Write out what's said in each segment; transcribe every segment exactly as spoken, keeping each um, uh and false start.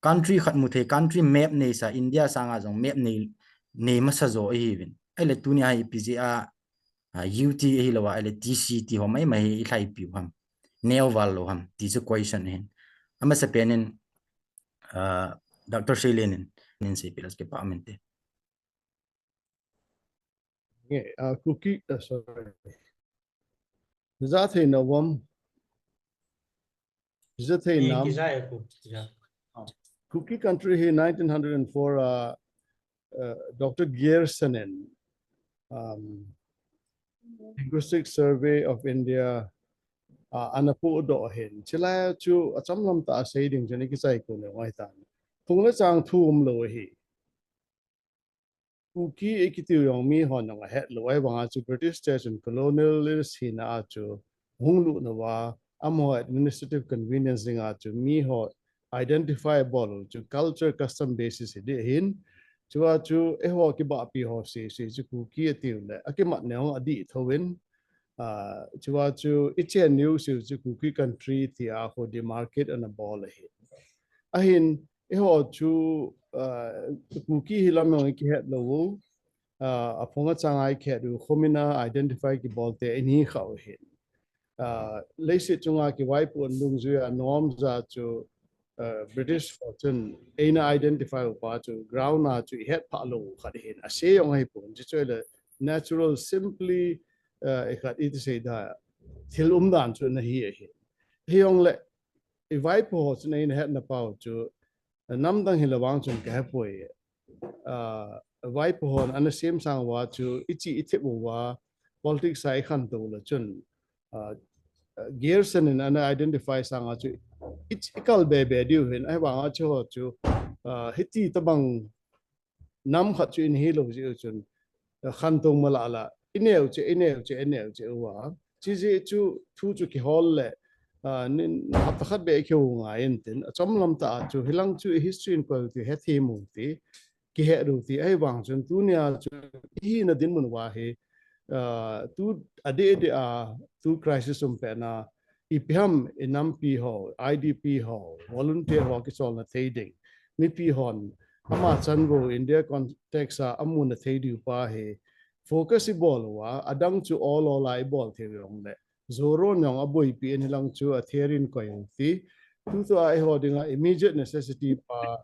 country khat mu thei, country map nei sa, India sanga jong map nei, nei masa jo ahi vin. Ahile tunia hi P G a, a, U T ahi lou a, ahile T C ti ho mai mai hi i lhai piu ham. Neo val lou ham, ti chu question hin. Amasa penin, a, Doctor Seilen in, nin sei pilas ke pa mente. Nge, uh, Kuki, uh, sorry. Za thei na wam. Za thei Ki- nam. kizai ko, kizai. Kuki country hi nineteen hundred and four, uh, uh, Doctor Grierson in, um, Linguistic Survey of India, uh, ana pu do hin. Chilai chu acham lam ta sei ding chani kisai ko ne wai tan. Phung le chang thu um lou hi. Kuki ikitiu jong mi hon jong ahet lou, ahivanga chu British te chun colonialist hina a chu hung lut nauva, amaho administrative convenience dinga chu mi ho identify bol u chu culture custom basis hi ding ahin, chua chu eiho kibahpi ho sese chu Kuki atiu le, akimat neo adih thouvin, ah, chua chu ichen niu siu chu Kuki country tia ho demarcate ana bol ahi. Ahin, eiho chu, ah, Kuki hi lam jong ikihet lou u, ah, aphung achanga ikihet u, khomina identify kibol te ini kha u hin. Ah, leiset chunga kivaipo dungjui a norms a chu, ah, British ho chun eina identify u pa chu ground a chu ihet pha lou u khat hin. Ase jong ahipon, chu chu le natural, simply, ah, ikhat iti sei da, thil umdan chu ana hi ahin. Hijong le, ivaipo ho chun eina hetna pau chu, namdang hi lou vang chun kahepoi. Ah, vaipo hon ana semsang uva chu, ichi ithep uva, politics a ikhantou le chun, ah, Grierson in ana identify sanga chu, i, ikal be be diu hin, ahivanga chu ho chu, ah, hiti tabang nam khat chu in hilou jeh u chun, ah, khantou mala la, ineo che, ineo che, ineo che uva. Chijeh chu thu chu kihol le, ah, nin hapta khat be keu ngai intin, achom lam ta chu, hilang chu history in koi ti, hethem u ti, kihet u ti, ahivang chun tunia chu hina dinmun uva hi, ah, tu adeh deh a, tu crisis um pet na, ipi ham inampi ho, I D P ho, volunteer ho kicholna thei ding. Mipi hon, ama chanvo India context a amuna thei diu pa hi, focus ibol uva, adang chu ol ol a ibol thei u jong le. Joron jong aboipi in hilang chu athei in koi u ti. Tutua eiho dinga immediate necessity pa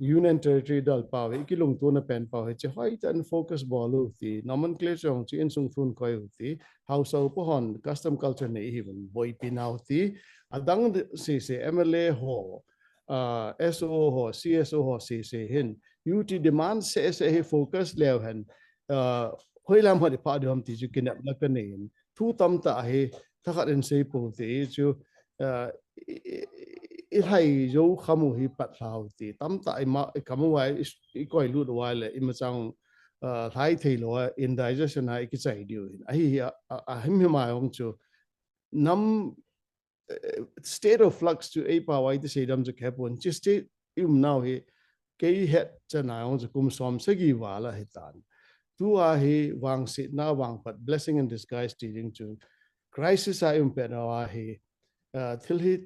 Union Territory dal pau hi, ikilungtona pen pau hi, chu hoitah in focus bol u ti, nomenclature jong chu insung thun koi u ti, Haosa upa hon custom culture nei hi vun boipi nau ti, adang sese M L A ho, ah, S O ho, C S O ho sese hin, U T demand sese hi focus leu hen, ah, hoilam khat ipha diu ham ti chu kinepna kanei in, thu tamtah hi, thakhat in sei pou ti chu, ah, i, i, i, ilhai jou kham u hi pat lhau ti, tamtah ima, ikam uva, i, ikoilut uva le, imachang, ah, lhai thei lou a, indigestion a ikichai diu hin. Ahi hi, a, a, ahimhim a jong chu, nam, eh, state of flux chu eipao a iti seidam chu kahepon, chu state i um nau hi, kei het chan a jong chu kum som sagi val ahitan. Tua hi vangsetna vangphat, blessing in disguise ti ding chu, crisis a i um pet nau a hi, ah, thil hi,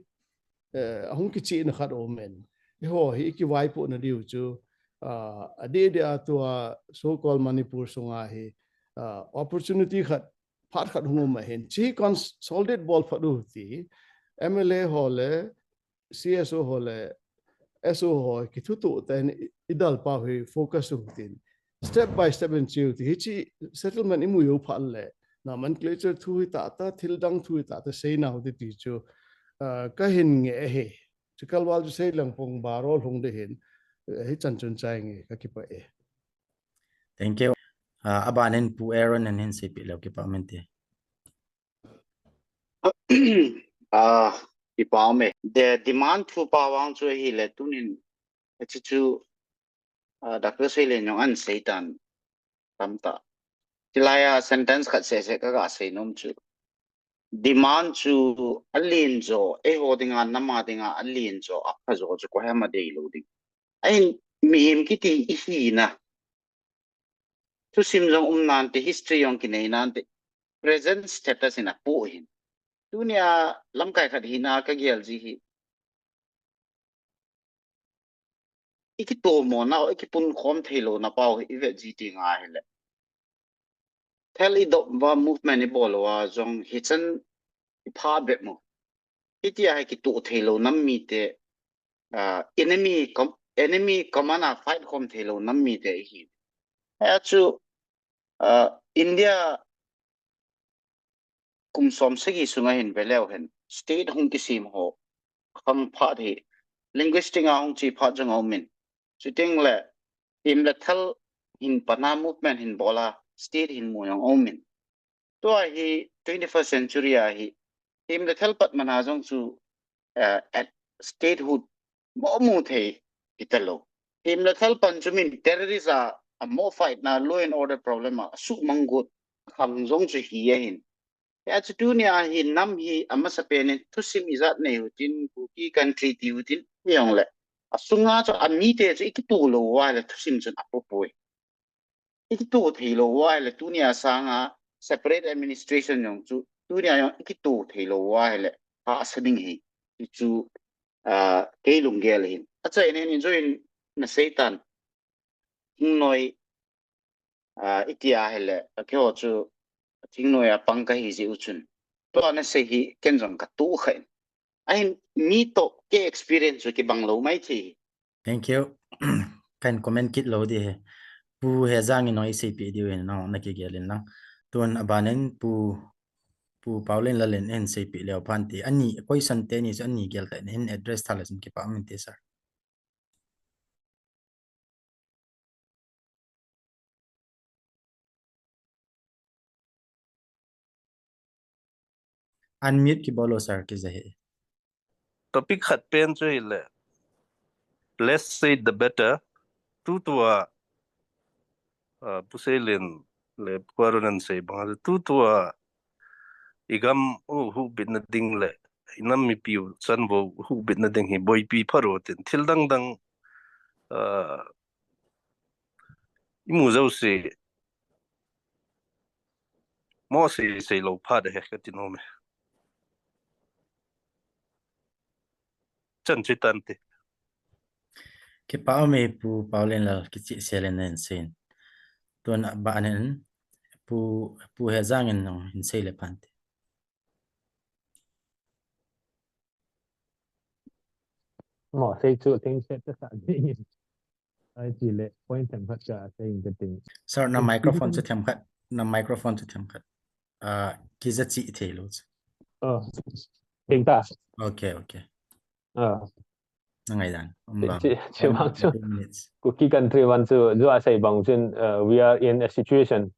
eh, ahung kichihna khat um in. Eiho hi ikivaipohna diu chu, ah, adeh deh a tua so-called Manipur sunga hi, ah, opportunity khat, phat khat hung um ahin. Chu consolidate bol phat u ti, M L A ho le, C S O ho le, S O ho kithutuh tah in i, idal pau hi focus u tin. Step by step in cheu ti, hichi settlement imu u phat le, nomenclature thu hi tah tah, thil dang thu hi tah tah seina u ti ti chu, ah, kahin nge hi. Chu kalval chu sei lang pong baro lhung ding hin, eh, hichan chun chai nge, kakipah e. Thank you. Ah, abanin Pu Aaron in hin seipeh leu kipah mente. Ah, kipah e. The demand thu pa vang chu hile tunin, hichu chu, ah, Doctor Seilen jong ana seitan tamtah. Hilai a sentence khat sese kaga seinom chu. Demand chu alen jo, eiho dinga, nam a dinga alen jo, apha jo chu koiham adeilou ding. Ahin mihem kiti ihina. Thusim jong um nante, history jong kinei nante, present status in apoh hin. Tunia lamkai khat hina kagel ji hi. ikitomo nau, ikipun khom thei lou na pau hi ivet ji ti ngai hile. Thal idop uva movement ibol uva jong hichan ipha bep mo. Hitia hi kitoh thei lou nam mite, ah, enemy com-, enemy command a fight khom thei lou nam mite ihi. Hia chu, ah, India kum som sagi sunga hin veleu hen state hung kisem ho khang phat hi linguistic a hung chi phat jong aumin. Chuting le, him le thal hin pana movement hin bola state hin mu jong aumin. Tua hi twenty-first century a hi, him le thal pat mana jong chu, eh, at statehood mo mu thei hita lou. Him le thal pan chu min terrorist a, a mo fight na law and order problem a, suh mang got khang jong chu hi ahin. Hia chu tunia hi nam hi amasa penin thusim ijat nei utin, Kuki country ti utin, hi jong le. Asunga chu amite chu ikitoh lou uva le thusim chun apopoi. Ikitoh thei lou uva le tunia sanga separate administration jong chu tunia jong ikitoh thei lou uva le hahsa ding hi. Chu, chu, ah, kei lunggel hin. Achaina in join na seitan. Thingnoi, ah, itia hile, akeo chu thingnoi a pang kahi ji u chun. Tua na sei hi ken jong katoh kha in. Ahin mi toh kei experience chu kibang lou mai thei. Thank you. Kan comment kit lou di hi. Pu Hejang in hoi seipeh diu hin nang na kigel in lang. Tun abanin Pu, Pu Paolen Lalen in seipeh leu phan ti. Ani, question teni chu ani gel tah in address tha le chun kipah um inte sir. Unmute kibol o sir, kija hi. Topic khat pen chu hile, less said the better. Tutua, ah, Pu Seilen le Pu Arun an sei banga, tutua igam u huhbitna ding le inam mipi u chanvo huhbitna ding hi boipi phat u tin thil dang dang, ah, imu jouse mo sei sei lou phat ahi kati nom e. Chan chu tante. Kipah um e Pu Paolen Lal, kicheh sel in ahin seiyin. Tun abanin Pu, Pu Hejang in nong hin sei le phan te. Mo sei chu thing set ta sa ding. Ai ti le point themkhat ka sei in ka ting. Sir, na microphone chu themkhat, na microphone chu themkhat. Ah, kija chih thei lou chu. Oh. Theng ta. Okay, okay. Ah. Na ngaidan. Um, chi, chi, chi bang chu. Kuki country vang chu, chu asei bang chun, uh, we are in a situation.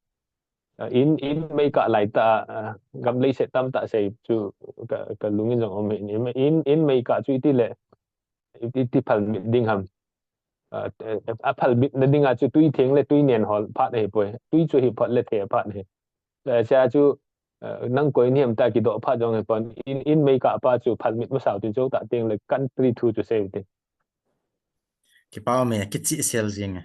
Uh, in, in meikah lai ta, uh, gam leiset tamtah sei chu ka, ka lungin jong um in, in, in meikah chu iti le, iti, iti phalmit ding ham. Uh, a phalmitna dinga chu tui theng le tui nen hol phat ahipoi. Tui chu hi phat le the phat ahi. Tua chu, eh, nang koi ni ham ta kidoh phat jong hi pon in, in meikah pa chu phalmit masa u tin chu ta teng le country thu chu sei u tin. Kipah um e, kicheh sel jing e.